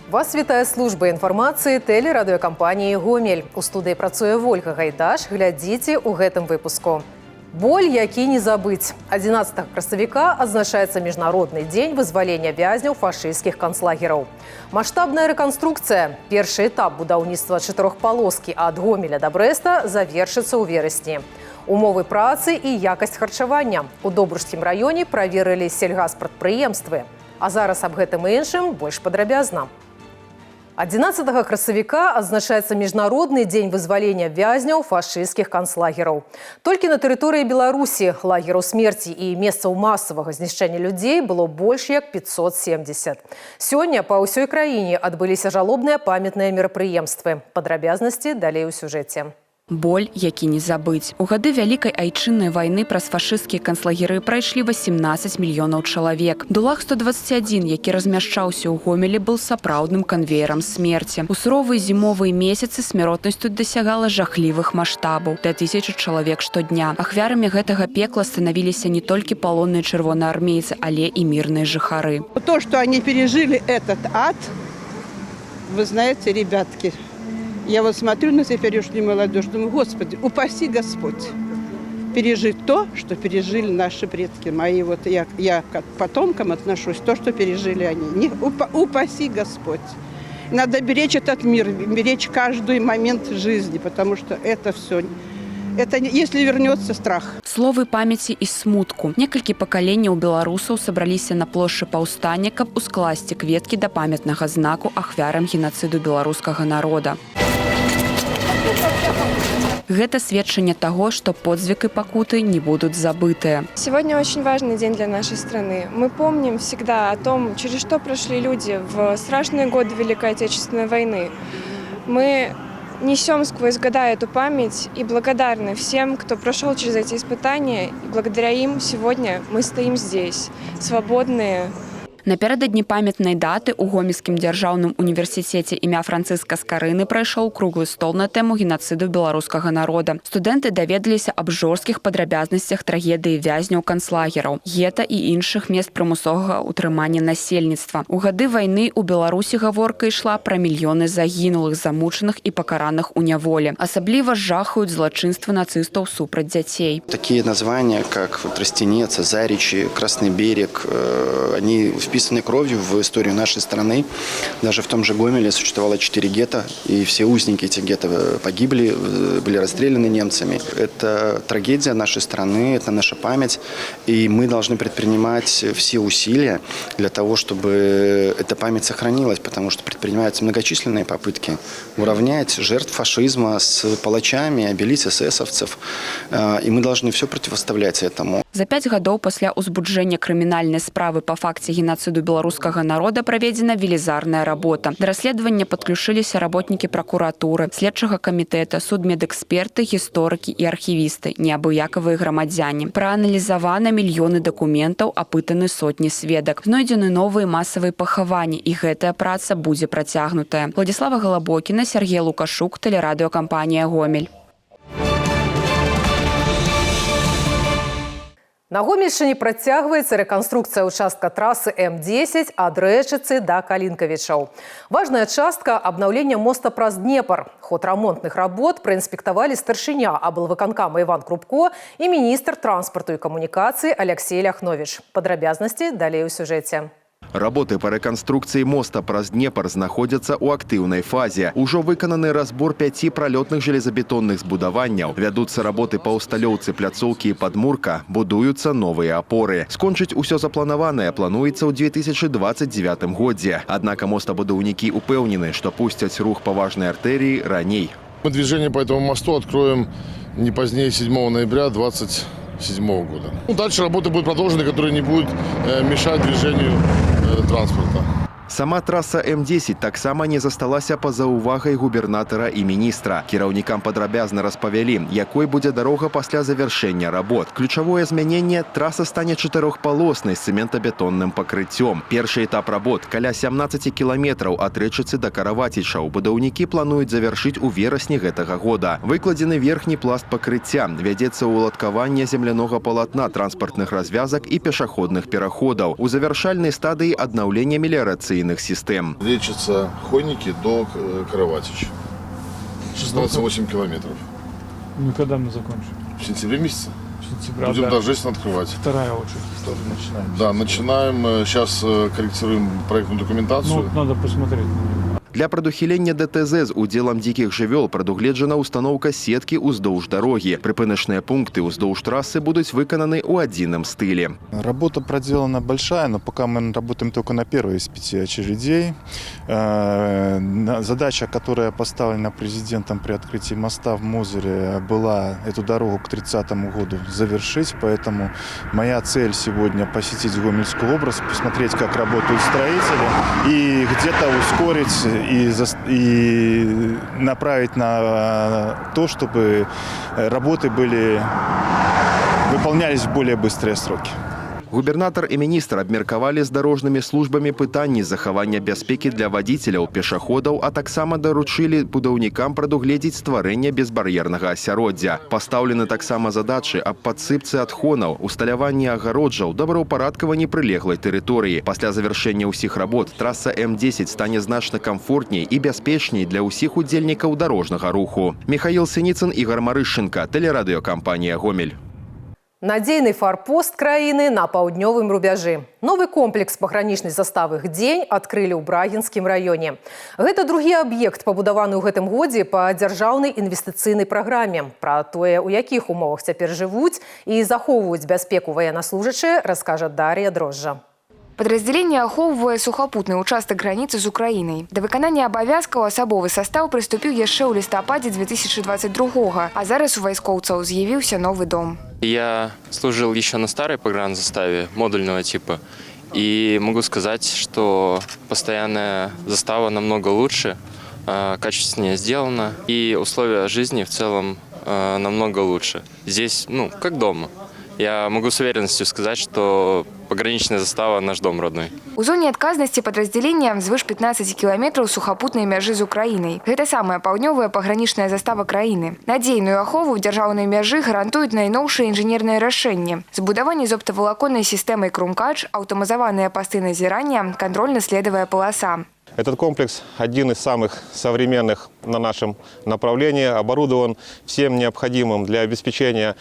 Вас вітае служба інфармацыі тэлерадыёкампаніі «Гомель». У студыі працуе Вольга Гайдаш. Глядзіце ў гэтым выпуску. Боль, які не забыць. 11 красавіка адзначаецца Міжнародны дзень вызвалення вязняў фашысцкіх канцлагераў. Маштабная рэканструкцыя. Першы этап будаўніцтва чатырохпалоскі ад Гомеля да Брэста завершыцца ў верасні. Умовы працы і якасць харчавання. У Добружскім раёне праверылі сельгаспрадпрыемствы. А зараз аб гэтым і іншым больш падрабязна. 11 красавіка адзначаецца Міжнародны дзень вызвалення вязняў фашысцкіх канцлагераў. Толькі на тэрыторыі Беларусі лагераў смерці і месцаў масавага знішчэння людзей было больш як 570. Сёння па ўсёй краіне адбыліся жалобныя памятныя мерапрыемствы. Падрабязнасці далей у сюжэце. Боль, які не забыць. У гады Вялікай Айчыннай вайны праз фашысцкія канцлагеры прайшлі 18 мільёнаў чалавек. Дулаг 121, які размяшчаўся ў Гомелі, быў сапраўдным канвеерам смерці. У суровыя зімовыя месяцы смяротнасць тут дасягала жахлівых маштабаў – да 1000 чалавек штодня. Ахвярамі гэтага пекла станавіліся не толькі палонныя чырвонаармейцы, але і мірныя жыхары. То, что они пережили этот ад, вы знаете, ребятки, я вот смотрю на теперешнюю молодежь, думаю: Господи, упаси Господь пережить то, что пережили наши предки. Мои вот, я к потомкам отношусь, то, что пережили они. Не, упаси Господь. Надо беречь этот мир, беречь каждый момент жизни, потому что это все, это если вернется страх. Словы памяці і смутку. Некалькі пакаленняў беларусаў сабраліся на плошчы Паўстання, каб ускласці кветкі да памятнага знаку ахвярам генацыду беларускага народа. Гэта сведчанне таго, што подзвіг і пакуты не будуць забытыя. Сегодня очень важный день для нашей страны. Мы помним всегда о том, через что прошли люди в страшные годы Великой Отечественной войны. Мы несем сквозь года эту память и благодарны всем, кто прошел через эти испытания. И благодаря им сегодня мы стоим здесь, свободные. Напярэдадні памятнай даты ў Гомельскім дзяржаўным універсітэце імя Францыска Скарыны прайшоў круглы стол на тэму генацыду беларускага народа. Студэнты даведаліся аб жорсткіх падрабязнасцях трагедыі вязняў канцлагераў, гета і іншых мест прымусовага ўтрымання насельніцтва. У гады вайны ў Беларусі гаворка ішла пра мільёны загінулых, замучаных і пакараных у няволі. Асабліва жахаюць злачынствы нацыстаў супраць дзяцей. Такие названия, как Тростенец, Заричи, Красный берег, они вписаны кровью в историю нашей страны. Даже в том же Гомеле существовало четыре гетто, и все узники этих гетто погибли, были расстреляны немцами. Это трагедия нашей страны, это наша память, и мы должны предпринимать все усилия для того, чтобы эта память сохранилась, потому что предпринимаются многочисленные попытки уравнять жертв фашизма с палачами, обелить эсэсовцев, и мы должны все противоставлять этому. За 5 гадоў пасля ўзбуджэння крымінальнай справы па факце генацыду беларускага народа праведзена велізарная работа. Да расследавання падключыліся работнікі пракуратуры, следчага камітэта, судмедэксперты, гісторыкі і архівісты, неабыякавыя грамадзяне. Прааналізавана мільёны дакументаў, апытаны сотні сведак. Знойдзены новыя масавыя пахаванні, і гэтая праца будзе працягнутая. Уладзіслава Галабокіна, Сяргей Лукашук, тэлерадыёкампанія «Гомель». На Гомельшчыне працягваецца рэканструкцыя ўчастка трасы М10 ад Рэчыцы да Калінкавічаў. Важная частка абнаўлення моста праз Днепр. Ход рамонтных работ праінспектавалі старшыня аблвыканкама Іван Крупко і міністр транспарту і камунікацыі Аляксей Ляхновіч. Падрабязнасці далей у сюжэце. Работы па рэканструкцыі моста праз Днепр знаходзяцца ў актыўнай фазе. Ужо выкананы разбор пяці пралётных железабетонных збудаванняў. Вядуцца работы па ўсталёўцы пляцоўкі і падмурка, будуюцца новыя апоры. Скончыць усё запланаванае плануецца ў 2029 годзе. Аднак мостабудаўнікі ўпэўнены, што пусцяць рух па важнай артэрыі раней. Мы движение по этому мосту откроем не позднее 7 ноября 2027 года. Ну, дальше работы будут продолжены, которые не будут мешать движению транспорта. Сама траса М10 таксама не засталася па-за ўвагай губернатара і міністра. Кіраўнікам падрабязна распавялі, якой будзе дарога пасля завяршэння работ. Ключавое змяненне: траса стане чатырохпалоснай з цэментабетонным пакрыццём. Першы этап работ, каля 17 кіламетраў ад Рэчыцы да Каравацічаў, будаўнікі плануюць завяршыць у верасні гэтага года. Выкладзены верхні пласт пакрыцця, вядзецца ўладкаванне землянога палатна, транспартных развязак і пешаходных пераходаў. У завяршальнай стадыі аднаўлення меліярацыйных каналізацыйных сістэм. Речица Хойники до Караватич. 16,8 километров. Ну, когда мы закончим? В сентябре месяце. Сентября, Будем да. торжественно открывать. Вторая очередь тоже начинаем. Да, начинаем. Сейчас корректируем проектную документацию. Ну, вот надо посмотреть на него. Для прадухілення ДТЗ з удзелам дзікіх жывёл прадугледжана ўстаноўка сеткі ўздоўж дарогі. Прыпыначныя пункты ўздоўж трасы будуць выкананы ў адзіным стылі. Работа проделана большая, но пока мы работаем только на первой из 5 очередей. Задача, которая поставлена президентом при открытии моста в Мозыре, была эту дорогу к 30 году завершить. Поэтому моя цель сегодня посетить Гомельскую область, посмотреть, как работают строители и где-то ускорить и направить на то, чтобы работы выполнялись в более быстрые сроки. Губернатар і міністр абмеркавалі з дарожнымі службамі пытанні захавання бяспекі для вадзіцеляў, пешаходаў, а таксама даручылі будаўнікам прадугледзець стварэнне безбар'ернага асяроддзя. Пастаўлены таксама задачы аб падсыпцы адхонаў, усталяванні агароджаў, добраўпарадкаванні прылеглай тэрыторыі. Пасля завяршэння ўсіх работ траса М10 стане значна камфортней і бяспечней для ўсіх удзельнікаў дарожнага руху. Михаил Сініцын, Ігар Марышченка, тэлерадыёкампанія «Гомель». Надзейны фарпост краіны на паўднёвым рубяжы. Новы комплекс пагранічнай заставы «Гдзень» адкрылі ў Брагінскім раёне. Гэта другі аб'ект, пабудаваны ў гэтым годзе па дзяржаўнай інвестыцыйнай праграме. Пра тое, у якіх умовах цяпер жывуць і захоўваюць бяспеку ваеннаслужачыя, раскажа Дар'я Дрожжа. Падраздзяленне ахоўвае сухапутны участак граніцы з Украінай. Да выканання абавязкаў асабовы састаў прыступіў яшчэ ў лістападзе 2022-го, а зараз у вайскоўцаў з'явіўся новы дом. Я служил еще на старой погранзаставе модульного типа, и могу сказать, что постоянная застава намного лучше, качественнее сделана, и условия жизни в целом намного лучше. Здесь, ну, как дома. Я могу с уверенностью сказать, что пограничная застава – наш дом родной. У зоне адказнасці падраздзялення звыш 15 кіламетраў сухапутнай мяжы з Украінай. Гэта самая паўднёвая пагранічная застава краіны. Надзейную ахову дзяржаўнай мяжы гарантуюць найноўшыя інжынерныя рашэнні. Збудаванне з оптавалаконнай сістэмай «Крумкач», аўтамазаваныя пасты назірання, кантрольна-следавая паласа. Этот комплекс один из самых современных на нашем направлении, оборудован всем необходимым для обеспечения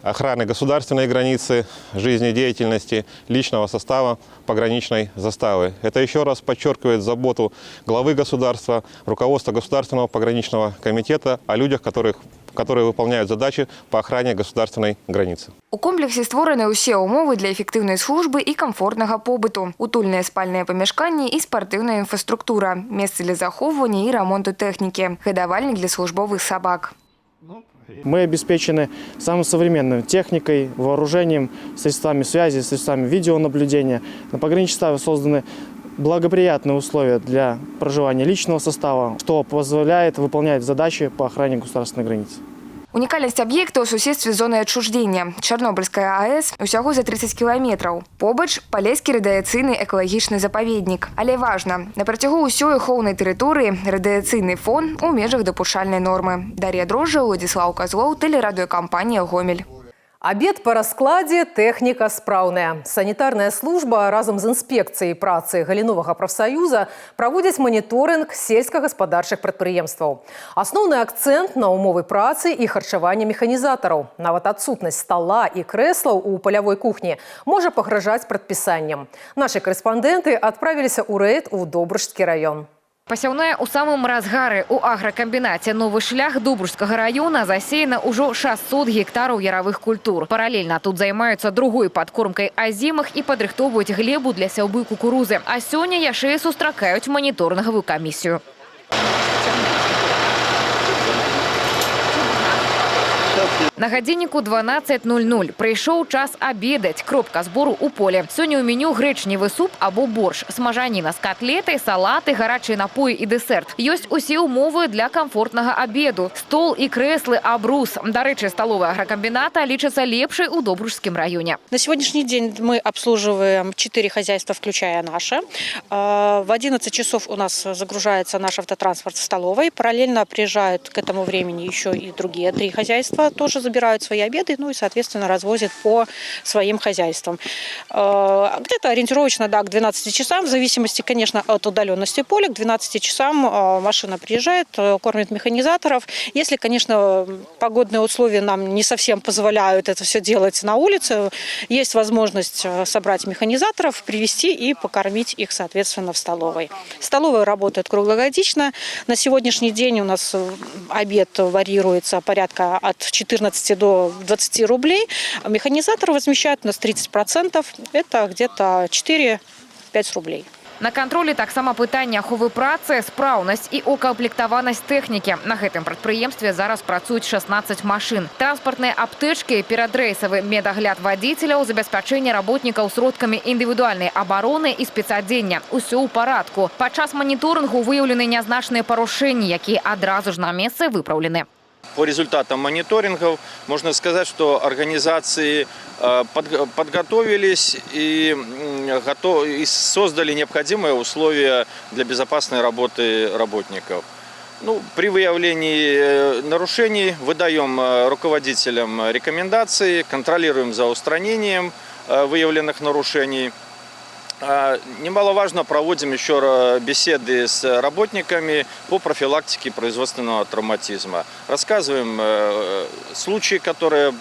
охраны государственной границы, жизнедеятельности личного состава пограничной заставы. Это еще раз подчеркивает заботу главы государства, руководства Государственного пограничного комитета о людях, которые выполняют задачи по охране государственной границы. У комплексе створаны ўсе ўмовы для эфектыўнай службы і камфортнага побыту. Утульныя спальныя памяшканні і спартыўная інфраструктура, месцы для захоўвання і рамонту тэхнікі, гадавальнік для службовых сабак. Мы обеспечены самой современной техникой, вооружением, средствами связи, средствами видеонаблюдения. На пограничной заставе созданы благоприятные условия для проживания личного состава, что позволяет выполнять задачи по охране государственной границы. Унікальнасць аб'екта ў суседстве з зонай адчуждення. Чарнобыльская АЭС усяго за 30 кіламетраў. Побач палескі радыяцыйны экалагічны запаведнік. Але важна, на працягу ўсёй ахоўнай тэрыторыі радыяцыйны фон у межах дапушчальнай нормы. Дар'я Дрожжа, Уладзіслаў Казлоў, тэлерадыёкампанія «Гомель». Абед па раскладзе, тэхніка спраўная. Санітарная служба разам з інспекцыяй працы галіновага прафсаюза праводзяць маніторынг сельскагаспадарчых прадпрыемстваў. Асноўны акцэнт на ўмовы працы і харчаванне механізатараў. Нават адсутнасць стала і крэслаў у палявой кухні можа пагражаць прадпісаннем. Нашы карэспандэнты адправіліся ў рэйд у Добружскі раён. Пасяўная ў самым разгары. У агракамбінаце «Новы шлях» Добружскага раёна засеяна ўжо 600 гектараў яравых культур. Паралельна тут займаюцца другой падкормкай азімых і падрыхтоўваюць глебу для сяўбы кукурузы. А сёння яшчэ і сустракаюць маніторынгавую камісію. На гадзінніку 12:00. Прыйшоў час абедаць. Кропка збору ў поле. Сёння ў меню грэчневы суп або боршч, смажаніна з котлетай, салаты, гарачыя напоі і дэсерт. Ёсць усе ўмовы для камфортнага абеду. Стол і крэслы, абрус. Дарэчы, сталовая агракамбіната лічыцца лепшай у Добружскім раёне. На сегодняшний день мы обслуживаем 4 хозяйства, включая наше. В 11 часов у нас загружается наш автотранспорт в столовой. Параллельно приезжают к этому времени еще и другие 3 хозяйства, тоже забирают свои обеды, ну и, соответственно, развозят по своим хозяйствам. Где-то ориентировочно, да, к 12 часам, в зависимости, конечно, от удаленности поля, к 12 часам машина приезжает, кормит механизаторов. Если, конечно, погодные условия нам не совсем позволяют это все делать на улице, есть возможность собрать механизаторов, привезти и покормить их, соответственно, в столовой. Столовая работает круглогодично. На сегодняшний день у нас обед варьируется порядка от 14 до 20 рублей. Механизаторы возмещают у нас 30%. Это где-то 4-5 рублей. На кантролі таксама пытанне аховы працы, спраўнасць і укамплектаванасць тэхнікі. На гэтым прадпрыемстве зараз працуюць 16 машын. Транспартныя аптэчкі, перадрэйсавы медагляд вадзіцеляў, забеспячэнне работнікаў сродкамі індывідуальнай абароны і спецадзення. Усё ў парадку. Падчас маніторынгу выяўлены нязначныя парушэнні, якія адразу ж на месцы выпраўлены. По результатам мониторингов можно сказать, что организации подготовились и создали необходимые условия для безопасной работы работников. Ну, при выявлении нарушений выдаем руководителям рекомендации, контролируем за устранением выявленных нарушений. Немаловажно, проводим еще беседы с работниками по профилактике производственного травматизма. Рассказываем случаи, которые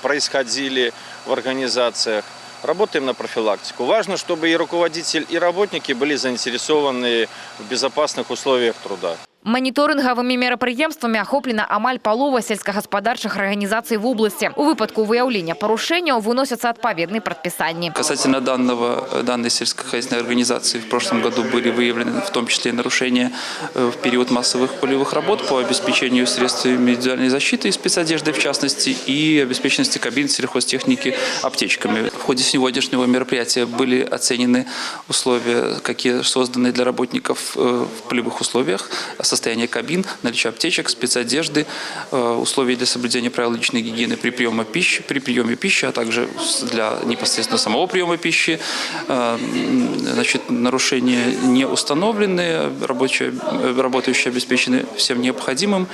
происходили в организациях. Работаем на профилактику. Важно, чтобы и руководитель, и работники были заинтересованы в безопасных условиях труда. Маніторынгавымі мерапрыемствамі ахоплена амаль палова сельскагаспадарчых арганізацый вобласці. У выпадку выяўлення парушэнняў выносяцца адпаведныя прадпісанні. Касательно данной сельскохозяйственной организации в прошлом году были выявлены в том числе нарушения в период массовых полевых работ по обеспечению средствами индивидуальной защиты и спецодежды в частности и обеспеченности кабин сельхозтехники аптечками. В ходе сегодняшнего мероприятия были оценены условия, какие созданы для работников в полевых условиях, состояние кабин, наличие аптечек, спецодежды, условия для соблюдения правил личной гигиены при приеме пищи, а также для непосредственно самого приема пищи. Значит, нарушения не установлены, работающие обеспечены всем необходимым.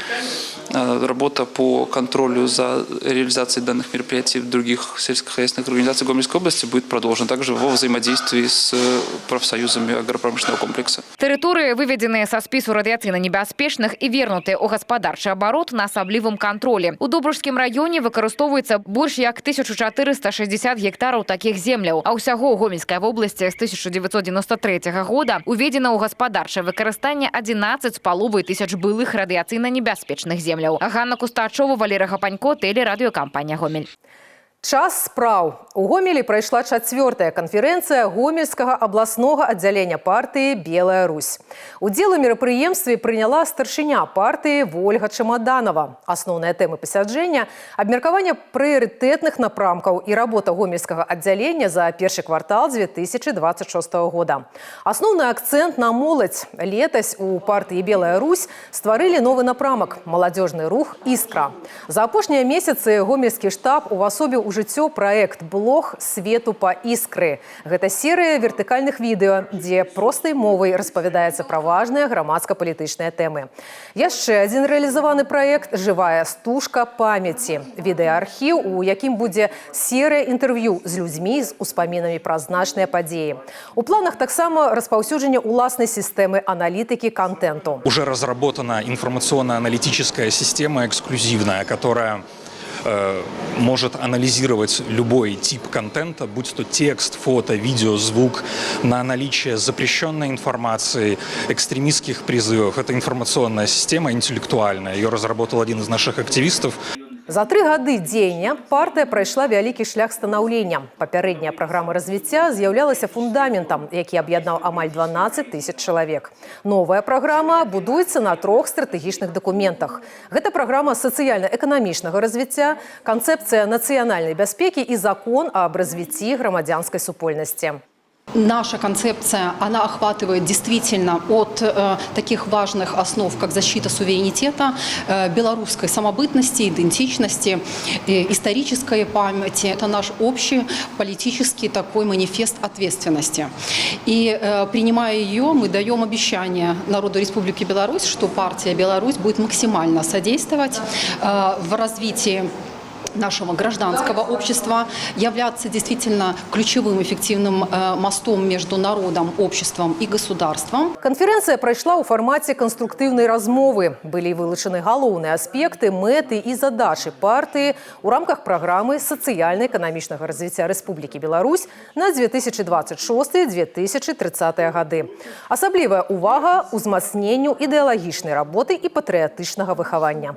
Работа по контролю за реализацией данных мероприятий в других сельскохозяйственных организациях Гомельской области будет продолжена также во взаимодействии с профсоюзами агропромышленного комплекса. Тэрыторыі, выведзеныя са спісу радыяцыйна небяспечных і вернутыя ў гаспадарчы абарот на асаблівым кантролі. У Добружскім раёне выкарыстоўваецца больш як 1460 гектараў такіх земляў. А ўсяго ў Гомельскай вобласці з 1993 года уведзена ў гаспадарчае выкарыстанне 11,5 тысяч былых радыяцыйна небяспечных земляў. Ганна Кустачова, Валера Гапанько, тэлерадыёкампанія «Гомель». Час спраў. У Гомелі прайшла 4-я канферэнцыя Гомельскага абласнога аддзялення партыі «Белая Русь». Удзел у мерапрыемстве прыняла старшыня партыі Вольга Чамаданова. Асноўныя тэмы пасяджэння – абмеркаванне прыярытэтных напрамкаў і работа Гомельскага аддзялення за першы квартал 2026 года. Асноўны акцэнт на моладзь. Летась у партыі «Белая Русь» стварылі новы напрамак – маладзёжны рух «Іскра». За апошнія месяцы гомельскі штаб увасобіў у жыццё праект «Блог свету па іскры». Гэта серыя вертыкальных відэа, дзе простай мовай распавядаецца пра важныя грамадска-палітычныя тэмы. Яшчэ адзін рэалізаваны праект «Жывая стужка памяці». Відэаархіў, у якім будзе серыя інтэрв'ю з людзьмі з успамінамі пра значныя падзеі. У планах таксама распаўсюджанне ўласнай сістэмы аналітыкі кантэнту. Уже разработана информационно-аналитическая система эксклюзивная, которая может анализировать любой тип контента, будь то текст, фото, видео, звук, на наличие запрещенной информации, экстремистских призывов. Это информационная система интеллектуальная. Ее разработал один из наших активистов. За 3 гады дзеяння партыя прайшла вялікі шлях станаўлення. Папярэдняя праграма развіцця з'яўлялася фундаментам, які аб'яднаў амаль 12 тысяч чалавек. Новая праграма будуецца на 3 стратэгічных дакументах. Гэта праграма сацыяльна-эканамічнага развіцця, канцэпцыя нацыянальнай бяспекі і закон аб развіцці грамадзянскай супольнасці. Наша концепция, она охватывает действительно от таких важных основ, как защита суверенитета, белорусской самобытности, идентичности, исторической памяти. Это наш общий политический такой манифест ответственности. И принимая ее, мы даем обещание народу Республики Беларусь, что партия Беларусь будет максимально содействовать в развитии нашего гражданского общества, являться действительно ключевым эффективным мостом между народом, обществом и государством. Канферэнцыя прайшла ў фармаце канструктыўнай размовы. Былі вылучаны галоўныя аспекты, мэты і задачы партыі ў рамках праграмы сацыяльна-эканамічнага развіцця Рэспублікі Беларусь на 2026-2030 гады. Асаблівая ўвага ўзмацненню ідэалагічнай работы і патрыятычнага выхавання.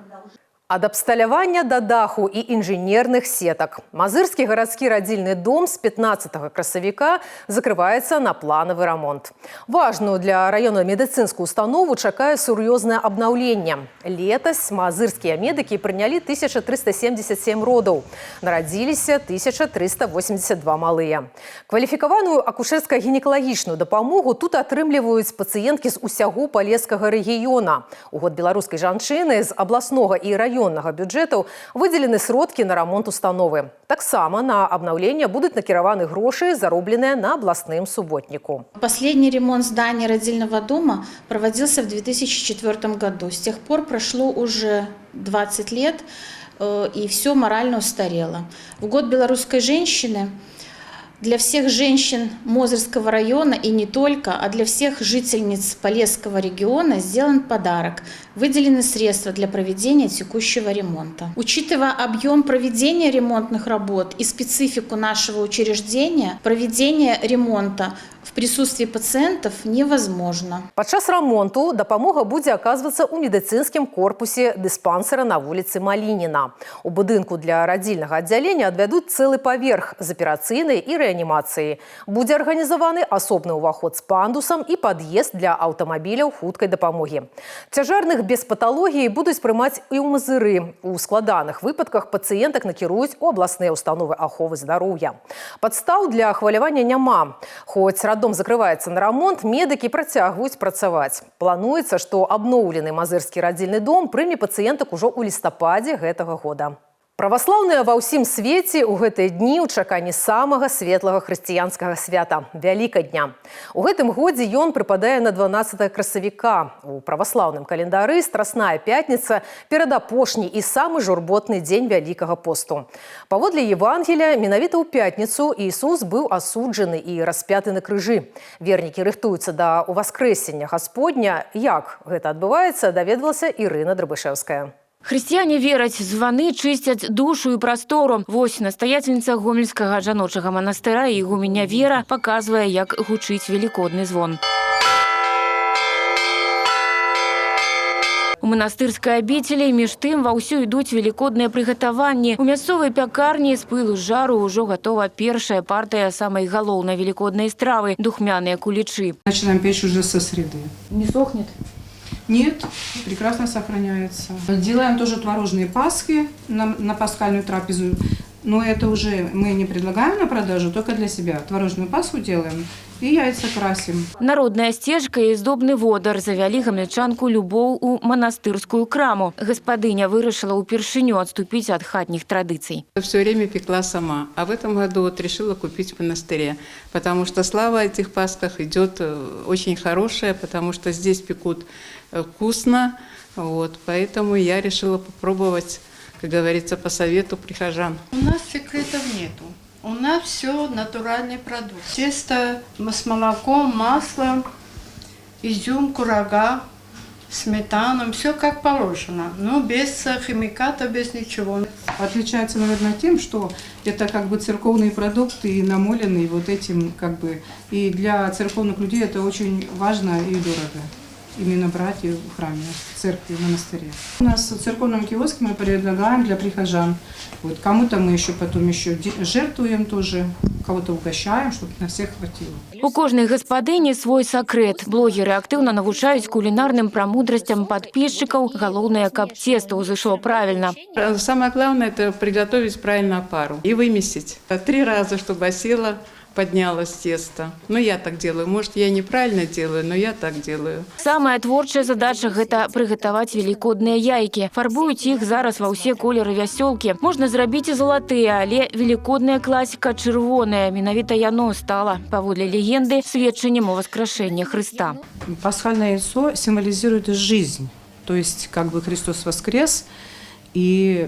Ад абсталявання да даху і інжынерных сетак. Мазырскі гарадскі радзільны дом з 15 красавіка закрываецца на планавы рамонт. Важную для раёна медыцынскую установу чакае сур'ёзнае абнаўленне. Летась мазырскія медыкі прынялі 1377 родаў. Нарадзіліся 1382 малыя. Кваліфікаваную акушэрска-гінекалагічную дапамогу тут атрымліваюць пацыенткі з усяго Палескага рэгіёна. У год беларускай жанчыны з абласнога і раённага бюджэтаў выдзелены сродкі на рамонт установы. Таксама на абнаўленне будуць накіраваны грошы, заробленыя на абласным суботніку. Последний ремонт здания родильного дома проводился в 2004 году. С тех пор прошло уже 20 лет, и все морально устарело. В год белорусской женщины для всех женщин Мозырского района и не только, а для всех жительниц Полесского региона сделан подарок. Выделены средства для проведения текущего ремонта. Учитывая объем проведения ремонтных работ и специфику нашего учреждения, проведение ремонта в присутствии пациентов невозможно. Падчас рамонту дапамога будзе аказвацца ў медыцынскім корпусе дыспансера на вуліцы Малініна. У будынку для радзільнага аддзялення адвядуць цэлы паверх з аперацыйнай і рэанімацыяй. Будзе арганізаваны асобны ўваход з пандусам і пад'езд для аўтамабіляў хуткай дапамогі. Цяжарных без паталогіі будуць прымаць і ў Мазыры. У складаных выпадках пацыентак накіруюць у абласныя установы аховы здароўя. Падстаў для хвалявання няма. Хоць раддом закрываецца на рамонт, медыкі працягваюць працаваць. Плануецца, што абноўлены мазырскі радзільны дом прыме пацыентак ужо ў лістападзе гэтага года. Праваслаўныя ва ўсім свеце ў гэтыя дні ў чаканні самага светлага хрысціянскага свята – Вялікадня. У гэтым годзе ён прыпадае на 12 красавіка. У праваслаўным календары Страсная пятніца перадапошні і самы журботны дзень Вялікага посту. Паводле Евангелія, менавіта ў пятніцу Ісус быў асуджаны і распяты на крыжы. Вернікі рыхтуюцца да ўваскрэсення Гасподня. Як гэта адбываецца, даведвалася Ірына Драбышэўская. Хрысціяне вераць, званы чысцяць душу і прастору. Вось настаяцельніца гомельскага жаночага манастыра ігуменя Вера паказвае, як гучыць велікодны звон. У манастырскай абіцелі між тым ва ўсю ідуць велікодныя прыгатаванні. У мясцовай пякарні з пылу з жару ўжо гатова першая партыя самай галоўнай велікоднай стравы – духмяныя кулічы. Начинаем печь уже со среды. Не сохнет? Нет, прекрасно сохраняется. Делаем тоже творожные пасхи на пасхальную трапезу. Но это уже мы не предлагаем на продажу, только для себя. Творожную пасху делаем и яйца красим. Народная сцежка і здобны водар завялі гамельчанку Любоў у манастырскую краму. Гаспадыня вырашыла ўпершыню адступіць ад хатніх традыцый. Все время пекла сама, а в этом году вот решила купить в монастыре, потому что слава этих пасхах идет очень хорошая, потому что здесь пекут вкусно, вот, поэтому я решила попробовать, как говорится, по совету прихожан. У нас секретов нету. У нас все натуральный продукт. Тесто с молоком, маслом, изюм, курага, сметаном. Все как положено, но без химиката, без ничего. Отличается, наверное, тем, что это как бы церковные продукты и намоленные вот этим как бы. И для церковных людей это очень важно и дорого. Именно брать в храме, в церкви, в монастыре. У нас в церковном киоске мы предлагаем для прихожан. Вот, кому-то мы еще потом еще жертвуем тоже, кого-то угощаем, чтобы на всех хватило. У кожнай гаспадыні свой сакрэт. Блогеры актыўна навучаюць кулінарным прамудрасцям падпісчыкаў. Галоўнае, каб цеста ўзышло правильно. Самое главное – это приготовить правильно опару и вымесить. 3 раза, чтобы осела, поднялось тесто. Но я так делаю. Может, я неправильно делаю, но я так делаю. Самая творчая задача – гэта прыгатаваць велікодныя яйкі. Фарбуюць іх зараз ва ўсе колеры вясёлкі. Можна зрабіць і залатыя, але велікодная класіка чырвоная. Менавіта яно стала, паводле легенды, сведчаннем о воскрешенні Хрыста. Пасхальное яйцо символизирует жизнь. То есть, как бы Христос воскрес, и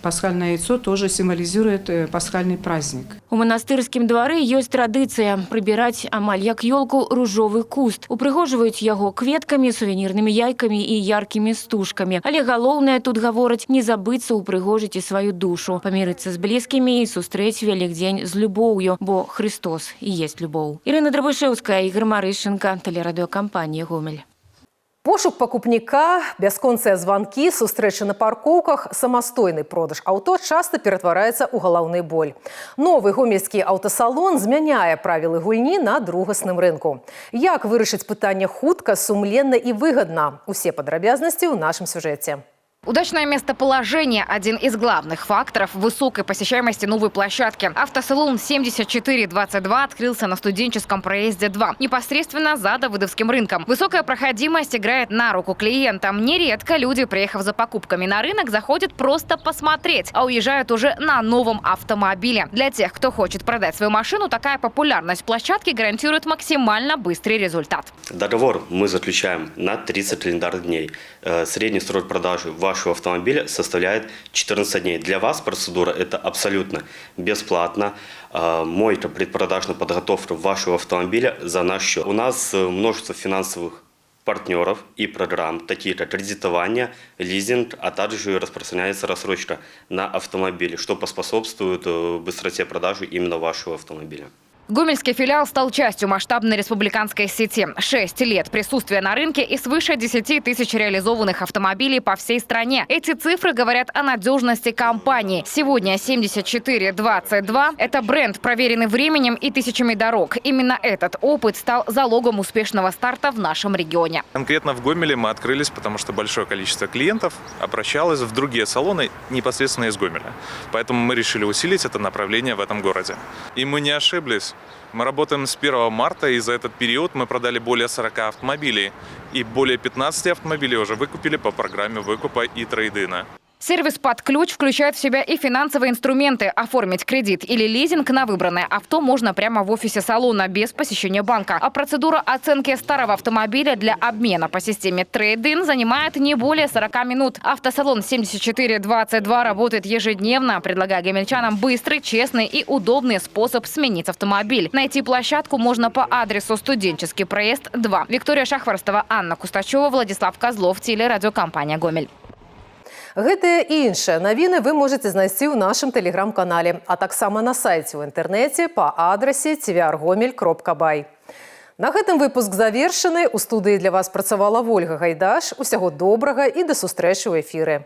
Пасхальное яйцо тоже символизирует пасхальный праздник. У манастырскім двары ёсць традыцыя прыбіраць амаль як ёлку ружовы куст. Упрыгожваюць яго кветкамі, сувенірнымі яйкамі і яркімі стужкамі. Але галоўнае тут, гавораць, не забыцца ўпрыгожыць і сваю душу, памірыцца з блізкімі і сустрэць Вялікдзень з любоўю, бо Хрыстос і есть любоў. Ірына Драбышэўская, Ігар Марышчанка, тэлерадыёкампанія «Гомель». Пошук пакупніка, бясконцыя званкі, сустрэчы на паркоўках, самастойны продаж аўто часта ператвараецца ў галаўны боль. Новы гомельскі аўтасалон змяняе правілы гульні на другасным рынку. Як вырашыць пытанне хутка, сумленна і выгадна? Усе падрабязнасці ў нашым сюжэце. Удачное местоположение – один из главных факторов высокой посещаемости новой площадки. Автосалон 7422 открылся на Студенческом проезде 2, непосредственно за Давыдовским рынком. Высокая проходимость играет на руку клиентам. Нередко люди, приехав за покупками на рынок, заходят просто посмотреть, а уезжают уже на новом автомобиле. Для тех, кто хочет продать свою машину, такая популярность площадки гарантирует максимально быстрый результат. Договор мы заключаем на 30 календарных дней. Средний срок продажи вашего автомобиля составляет 14 дней. Для вас процедура это абсолютно бесплатно. Мойка, предпродажная подготовка вашего автомобиля за наш счет. У нас множество финансовых партнеров и программ, такие как кредитование, лизинг, а также распространяется рассрочка на автомобили, что поспособствует быстроте продажи именно вашего автомобиля. Гомельский филиал стал частью масштабной республиканской сети. 6 лет присутствия на рынке и свыше 10 тысяч реализованных автомобилей по всей стране. Эти цифры говорят о надежности компании. Сегодня 7422 – это бренд, проверенный временем и тысячами дорог. Именно этот опыт стал залогом успешного старта в нашем регионе. Конкретно в Гомеле мы открылись, потому что большое количество клиентов обращалось в другие салоны непосредственно из Гомеля. Поэтому мы решили усилить это направление в этом городе. И мы не ошиблись. Мы работаем с 1 марта, и за этот период мы продали более 40 автомобилей. И более 15 автомобилей уже выкупили по программе выкупа и трейд-ина. Сервис под ключ включает в себя и финансовые инструменты. Оформить кредит или лизинг на выбранное авто можно прямо в офисе салона, без посещения банка. А процедура оценки старого автомобиля для обмена по системе трейд-ин занимает не более 40 минут. Автосалон 7422 работает ежедневно, предлагая гомельчанам быстрый, честный и удобный способ сменить автомобиль. Найти площадку можно по адресу: Студенческий проезд, 2. Виктория Шахворостова, Анна Кустачева, Владислав Козлов, телерадиокомпания «Гомель». Гэтыя і іншыя навіны вы можаце знайсці ў нашым тэлеграм-канале, а таксама на сайце ў інтэрнэце па адрасе tvrgomel.by. На гэтым выпуск завершаны. У студыі для вас працавала Вольга Гайдаш. Усяго добрага і да сустрэчы ў эфіры.